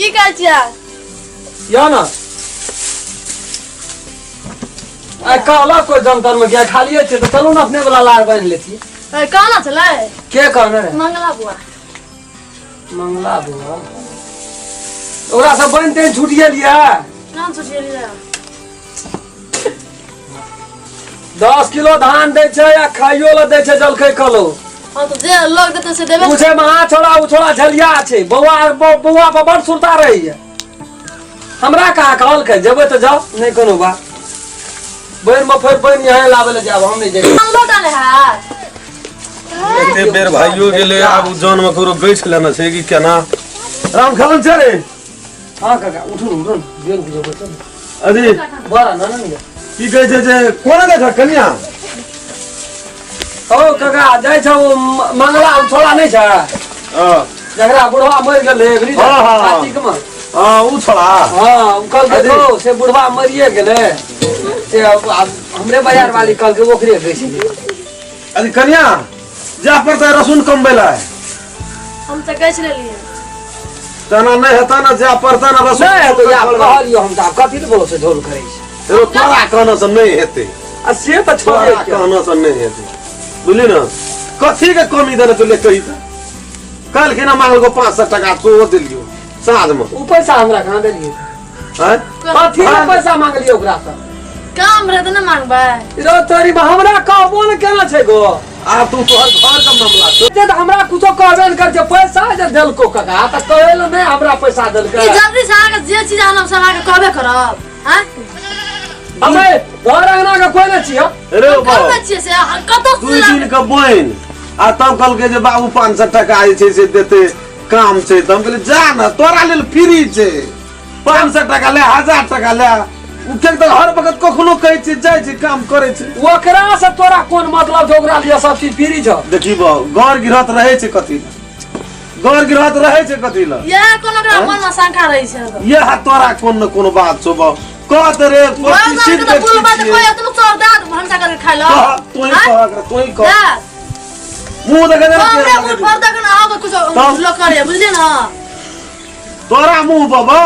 की कहै छियै? या ना आइ कहलक कोइ जमतर में किया खालिए छै तऽ चलू ने अपने वाला लार बान्हि लेतियै। ए, कहना छलै। के कहने रहे? मंगला बुआ। मंगला बुआ ओकरा सब बान्हि तान्हि छुटि गेलियै? नाम सोचियै। 10 किलो धान दै छै आ खाइयो लए दै छै जलखै कलो। हाँ तो जे लोग देते से देबे। ओ छै महा छोड़ा, ओ छोड़ा झलिया छै। बौआ बौआ पर बड़ सुरता रहैया। हमरा कहाँ कहलकै जेबै तऽ जाउ, नहि कोनो बात। बैर में फेर पानि यहाँ लाबै लए जायब, हम नहि जेबै। मंगलो डाले है। एते बेर भाइयो गेलै, आब उ जन में ककरो गैछ लेने छै कि केना? राम खेलन छै रे। हाँ काका, उठू ने, उठू ने, बेर बुझेबै चलू। अरे बड़ा ना ना की कहै छै जे कोना जाइ छ कनिया? ओ काका जाइ छ ओ मंगला ओ छोड़ा नहि छै? हाँ। जकरा बुढ़वा मरि गेलै एबरी। हाँ, हाँ, हाँ। कार्तिक में। हाँ, उ छोड़ा। हाँ, ओ कहलकै अरे। गो, से बुढ़वा मरिए गेलै से अब हमरे बाजार वाली कहलकै ओकरे गै छै। अरे कनिया जा पड़तै रसुन कमबै लए। हम तऽ गैछ लेलियै। तना नहि हेतै ने, जा पड़तै ने रसुन। नहि हेतौ, आब कहलियौ हम तऽ आब कथी लए बोलो से झोल करै छै? एगो तोरा कहने से नहि हेतै। आ से तऽ छोड़े तोरा कहने से नहि हेतै, बुझली ने? कथी के कमी देने छौ कही तऽ? काल्हि मांगलको 500 टका सेहो देलियौ साँझमे। ओ पैसा हमरा कहाँ देलियै? आँय? कथी लए पैसा मांगलियै ओकरा से? काम रहे तऽ ने मांगबै। रो तोरी बा, हमरा कहबो ने केना छै गो। आब तू तोहर घर के मामला छौ। जे तऽ हमरा कुछो कहबे ने करै छै। पैसा जे देलको काका तऽ कहै लए नहि हमरा पैसा देलकै। ई जल्दी से अहाँके जे चीज आनब से अहाँके कहबे करब। आँय? हमे घर अंगना के कोई नहि छियै। रे हम बा, घर में छियै से अहाँ कतौ दू दिन के बोइन आ तब कहलकै जे बाबू 500 टका जे छै से देते, काम छै। तऽ हम कहलियै जा ने, तोरा लेल फ्री छै, 500 टका ले, 1000 टका ले। उ किएक तऽ हर वक्त कखनो कहै छै जाइ छै काम करै छै। ओकरा से तोरा कोन मतलब छौ? ओकरा लिए सब चीज फ्री छौ। देखी बा, घर गृहस्थ रहै छै कथी लए? घर गृहस्थ रहै छै कथी लए? इएह कोनो ओकरा मन में शंका रहै छै हरदम। इएह तोरा कोन ने कोनो बात छौ बा। कह तऽ रे, घर प्रतिष्ठित में तऽ व्यक्ति बुलबा तऽ छियै। कोइ एतनो चोर दाँत भनसा करके खाइ लऽ। कह, तोही आँय? कह एकरा, तोही कह। दाँत। मुँह देखै ने हमरे केहन मुँह लगै छै। पर देख ने, अहाँके कुछो तब? लोक करे, बुझलियै ने? तोरा मुँह बाबा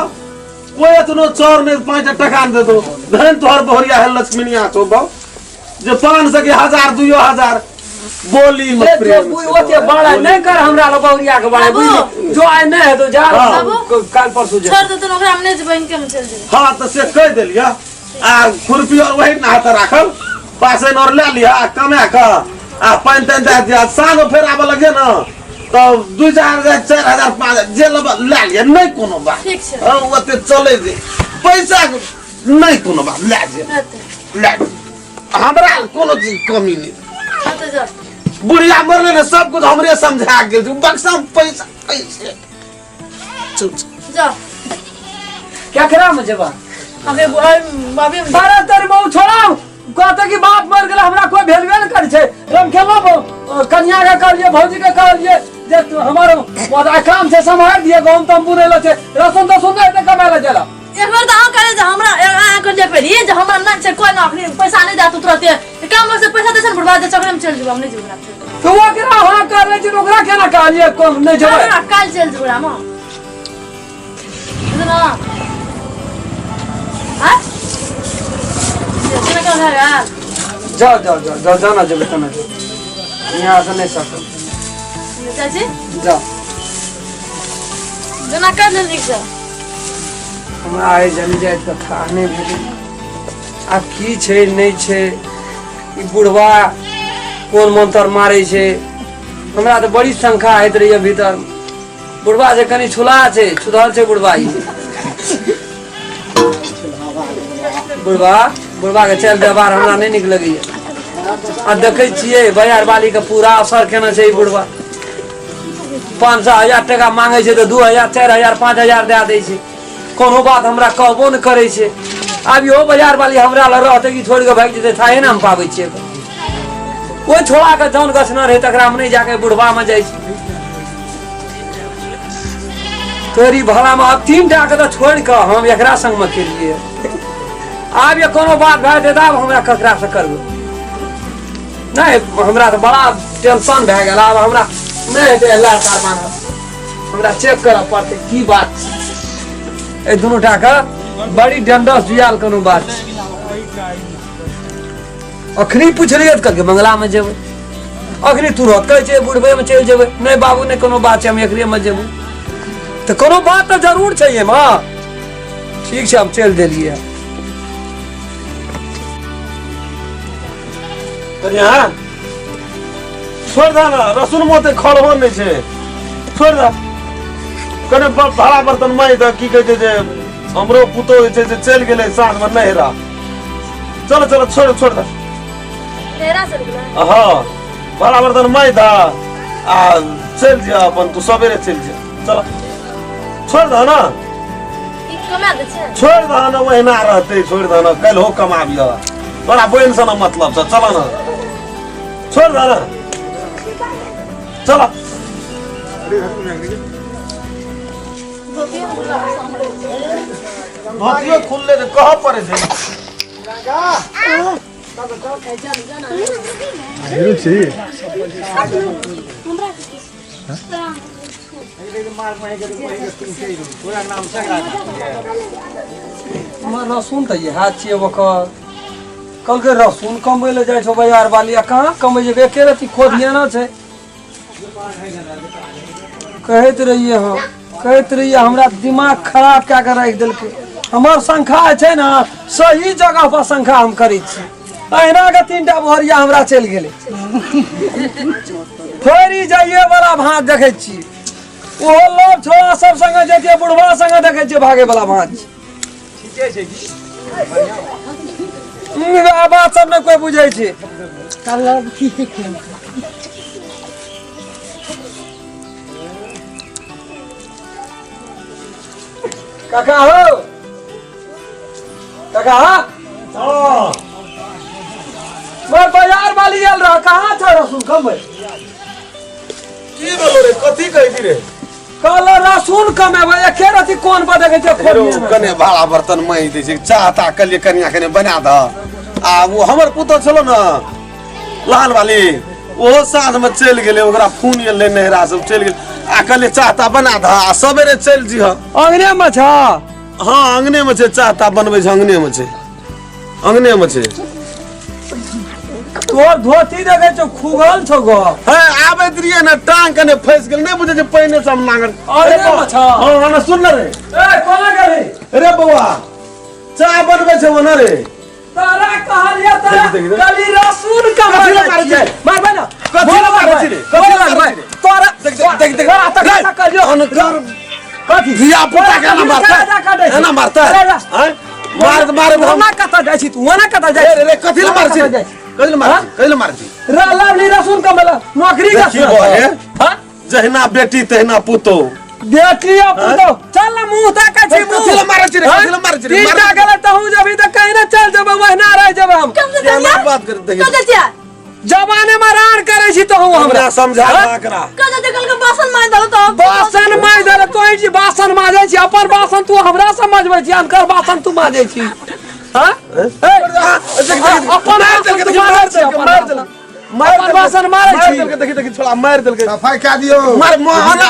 कोई एतनो चोर नहीं 5 टका ने देतो। धन तोहर बहुरिया है लक्ष्मीनिया छौ बा, जे 500 के 1000 2000 बोली में जे प्रेम बुझ छै ओते बा। बड़ा नहीं कर हमरा लग बहुरिया के बड़ा, बाबू। बुझली? जो आइ नहीं हेतौ जा। हाँ। काल परसू जे छोड़ देतन ओकरा, हम नहि जेबै, हिनके में चलि जेबै। हाँ तऽ से कहि देलियै आ खुरपी और वही नहाते राखल बासन और ले लिह आ कमा कऽ आ पानि तानि दए दिअ। साँझ मे फेर आबऽ लगिहे ने तऽ 2000 4000 5 जे लेबऽ लए लिअ, नहि कोनो बात। ठीक छै। हाँ, ओते चलै दे पैसा, नहि कोनो बात, लए जे। हेतै। लए जे, हमरा कोनो चीज कमी नहि। हेतै, जाउ। बुढ़िया मरले ने सब कुछ हमरे समझा गेल छै। बक्सा में पैसा पैसे। चल, चल। जाउ। केकरा में जेबा? अबे अभी अरे तेरी बहु छोड़ा कहते कि बाप मर गेल, हमरा कोई भेलबे ने करै छै। हम खेलो कन्या के कहलिए, भौजी के कहलिए जे तू हमर मोदा काम छै सम्हार दिए, गहूम तम बुनै ले छै, रसुन तसुन नहि हेतै कमाय ले गेला। एक बेर तऽ अहाँ कहलियै जे हमरा अहाँ कहलियै एक बेर ई जे हमरा नहि छै कोइ नौकरी, पैसा नहि देत तुरते काम से पैसा दै छै ने बुढ़बा जे चकरे में चलि जेबै, हम नहि जेबै ओकरा छोड़ि कऽ। तो ओकरा हाँ कर रहे छै तऽ ओकरा केना कहलिए कम नहि जेबै? हमरा काल्हि चलि जेबै ओकरा मे। बुझलहुँ? आँय? से केना केना भए गेल? जाओ जाओ जाओ जाओ, जाना जेबै तना जाओ, यहाँ से नहीं सकब। जाइ छी। जाओ। जेना कर लेल नीकसँ। हमरा आइ जन जाइत के थाह नहि भेलै। आब की छै नहि छै, ई बुढ़वा कोन मंत्र मारै छै? हमरा तऽ बड़ी शंका होइत रहैया भीतर। बुढ़वा जे कनि छुला छै, छुधल छै बुढ़वा। ई बुढ़वा, बुढ़वा के चल व्यवहार हमरा नहि नीक लगैया। आ देखै छियै बाजार वाली के पूरा असर केने छै ई बुढ़वा। 500 1000 टका मांगै छै तऽ 2000 4000 5000 दए दै छै। कोनो बात हमरा कहबो नहि करै छै। आब इहो बाजार वाली हमरा लग रहतै कि छोड़ि कऽ भागि जेतै, थाहे ने हम पाबै छियै। ओहि छोड़ा के जौन गछने रहै तकरा मे नहि जाके बुढ़वा मे जाइ छै। तोरी भला में आब 3 टा के तऽ छोड़ि कऽ हम एकरा संग मे केलियै। आब ये कोनो बात भए जेतै तऽ आब हमरा ककरा से करबै? नहि, हमरा तऽ बड़ा टेंशन भए गेल। आब हमरा नहि हेतै लड़का बान्हल, हमरा चेक करऽ पड़तै की बात छै। एहि दुनू टा के बड़ी डंडस जुआल कोनो बात छै। अखनी पुछलियै तऽ कहलकै बंगलामे जेबै। अखनी तुरत कहै छै बुढ़बेमे चलि जेबै। नहि बाबू, नहि कोनो बात छै, हम एकरेमे जेबै। तऽ कोनो बात तऽ जरूर छै एहिमे। ठीक छै, हम चलि देलियै। कनिया छोड़ दे ना, रसुन मोते खड़हो नहीं छे, छोड़ दे। कने भाड़ा बर्तन माइ दे, की कहै छै जे हमरो पुतोह जे छै से चलि गेलै साँझ में नहिरा। चलो चलो, छोड़ छोड़ दे। नहिरा चलि गेलै? हाँ, भाड़ा बर्तन माइ दे आ चलि जा अपन, तू सवेरे चलि जा। चलो छोड़ दे ना। ई कमा दै छै? छोड़ दे ना, ओहिना रहतै, छोड़ दे ना, काल्हि हो कमाबिह, तोरा बहिन से ना मतलब छ। चल ना, छोड़ दे ना, चल। धोतियो खुलले छै, कहऽ पड़ै छै। हमर रसून तऽ इएह छियै। ओकर कहलकै रसून कमबै लए जाइ छौ बाजार वाली, आ कहाँ कमै छै? एके रत्ती खोधियाना छै। कहैत रहियै, हम कहैत रहियै, हमरा दिमाग खराब कए कऽ राखि देलकै। हमर शंखा जे छै ने, सही जगह पर शंखा हम करै छी। अहिना के 3टा बोहरिया हमरा चलि गेलै। फेर ई जाइए वाला भाँज देखै छी, ओहो लोग छोड़ा सब संगे जैतियै, बुढ़वा संगे देखै छियै भागे वाला भाँज। बात सब नहि कोइ बुझै छै। काका हो, काका। हाँ। मैं बाजार वाली आयल रह, कहाँ छ रसून कमबै? की भेलो रे, कथी कहै छी रे? कहल रसून कमेबै, एके रति कोन पर देखै छै हेरो, खोलिए। कने भाड़ा बर्तन माँगि दै छै, चाह ताह कहलियै कनिया कने बना दह। आ ओ हमर पुतोह छलो ने लाल वाली, ओहो साँझ में चलि गेलै, ओकरा फोन एलै नहिरा सब चलि गेल। आ कहलियै चाह ताह बना दह आ सवेरे चलि जिह। अंगने में छ? हाँ, अंगने में छै, चाह ताह बनबै छै, अंगने में छै, अंगने में छै। तोर धोती देखै छौ खुगल छौ गो। है, आबैत रहियै ने, टांग कने फँसि गेल, नहि बुझै छै पहिने से हम नांगर। अंगने में छ? हाँ हाँ, सुन ने रे। ए, कोना गेली? रे बौआ, चाह बनबै छै ओना रे। तारा कहलियै तारा। देखी, देखी। कली रसून कमाइ कथी लए मारै छियै। छी? मारबै ना। कथी लए मारै छी रे? कथी लए मारै छी रे? तोरा देख, देख, देख, देख। तोरा तक रे, कहलियौ। अनकर कथी? धिया पुता के एना मारतै, एना मारतै? आँय? मार मार हम ओना कतऽ जाइ छी तू? ओना कतऽ जाइ रे छी? रे, कथी लए मारै छी ओना रे? कतऽ जाइ छी? कथी लए मारै छी? कथी लए मारै छी? रे लावली रसून कमेला नौकरी का। देखी बहे। हाँ? जहिना बेटी तहिना पुतोह। बेटी आ पुतोह, चल ना, मुंह ताकै छी। कथी लए मारै छी रे? कथी लए मारै छी रे? तीनटा गेलै तहु जबी तऽ कहीं ना चल जेबै, वहिना रहि जेबै हम। कम से केना बात कर देखी। कह दै जमाने में रार करै छी तहु हमरा। हमरा समझा दे एकरा। कह दै कल के बासन मार दलो तो। बासन माज देले तोहि छी, बासन माजै छी अपन बासन, तू हमरा से मजबै छी, अनकर बासन तू माजै छी। हाँ? ए, अपन मार बासन देलकै, तू देखी, माजै मार छी, देलकै, अपन मार बासन। देलकै। मार अपन बासन मारै मार छी। देलकै, देखी देखी, छोड़ा मारि देलकै। सफाई कए दियौ। मार ओना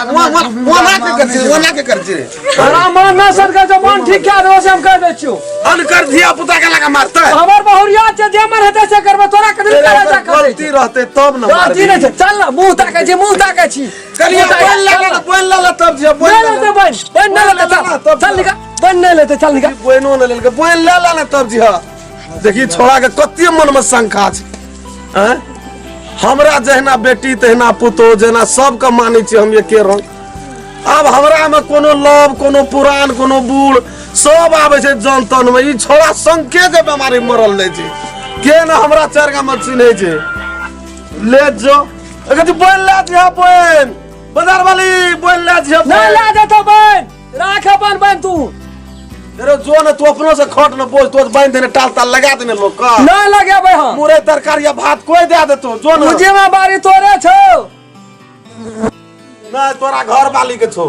ओना के कर छी, ओना के कर छी रे। हमरा मन न सरकार जो मन ठीक कए देबो से हम कह दै छियौ। अनकर धिया पुता के लगा मारतै? हमर बहुरिया छै, जे मन हेतै से करबै, तोरा कथी तेरा करे एकर जा करै? गलती रहतै तब न गलती मारबही। नहि छै, चल ना, मुंह ताकै छी, मुंह ताकै छी। कनिया मुँह ताकै- बोल लगा चल ना। बोल लगा तब जे बोल नहि लेतै बनि, बनि नहि लेतै, ना, चल तब चल निकाल, बनि नहि लेतै, चल निकाल। बोनो न लेलकै, बोल ले ला ना तब जी। हाँ देखी, छोड़ा के कते मन में शंका छै। आँय? हमरा जहिना बेटी तहिना पुतोह, जहिना सबके मानै छी हम एके रंग। आब हमरा में कोनो लव, कोनो पुरान, कोनो बूढ़ सब आबै छै जन तन में। ई छोड़ा शंके के बेमारी मरल जाइ छै के न हमरा चारि गाम में चिन्है छै। ले जो अगर बोल ले जी, बोल बाजार वाली बोल ले जी। नहि लए जेतौ बनि, राख अपन बनि तू। अरे जो न, तू अपनो से खट न बोझ, तो बांध देने, टाल ताल लगा देने लोग का। नहि लगेबै हम। मुरई तरकारी या भात कोई दे देतो, जो न। मुझे में बारी तोरे छौ। नहीं, तोरा घर वाली के छौ।